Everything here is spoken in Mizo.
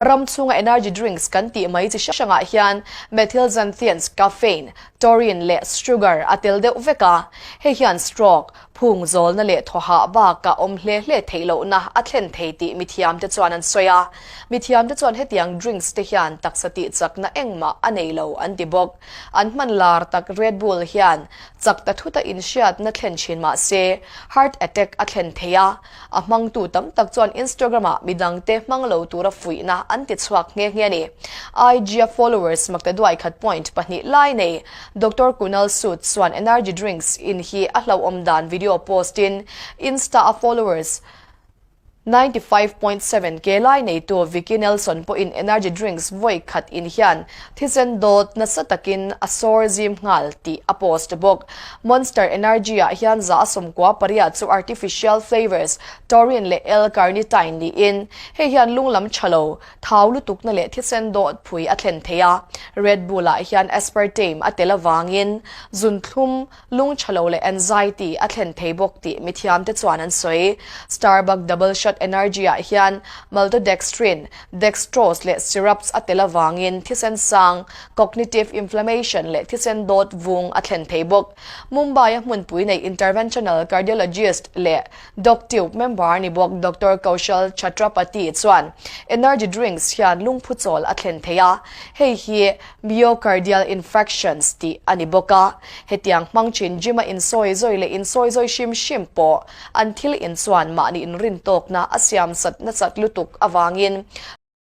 Ram chhunga energy drinks kan tih mai chi hrang hrangah hian methylxanthines, caffeine, taurine leh sugar a tel deuh vek a. Hei hian stroke, phung zawlna leh thawhah bakah awm hle hle theih lohna a thlen thei tih mithiamte chuan an sawi a. Mithiamte chuan hetiang drinks te hian taksa tih chakna engmah a nei lo an ti bawk. An hman lar tak Red Bull hian chak ta thuta inhriatna thlen thin mah se heart attack a thlen thei a. A hmangtu tam tak chuan Instagram-ah midangte hmang lo tura fuihna an ti chhuak nghe nghe a ni. IG-a followers maktaduai khat point pahnih lai nei Doctor Kunal Sood chuan energy drinks in hi a hlauhawm dan video post-in Insta-a followers 95.7 K lai neitu Vicky Nelson pawhin energy drinks vawi khat in hian thisen dawt nasa takin a sawr zim nghal tih a post bawk. Monster Energy ah hian 198 chu artificial flavours, taurine leh L-carnitine niin, hei hian lung lam tha lo, thau lutukna leh thisen dawt phui a thlen thei a. Red Bull ah hian aspartame a tel avangin zunthlum, lung tha lo leh anxiety a thlen thei bawk tih mithiamte chuan an sawi. Starbuck Double Shot Energy ah hian maltodextrin, dextrose leh syrups a tel avangin thisen sang, cognitive inflammation leh thisen dawt vung a thlen thei bawk. Mumbai-a hmunpui nei interventional cardiologist leh DocTube member ni bawk Doctor Kaushal Chhatrapati chuan energy drinks hian lungphu chawl a thlen thei a, hei hi myocardial infarctions tih a ni bawk a. Hetiang hmang thin gym-a insawi zawi leh insawi zawi hrim hrim pawh an thil inchuan mahni inrintawkna a siam sat nasat lutuk avangin.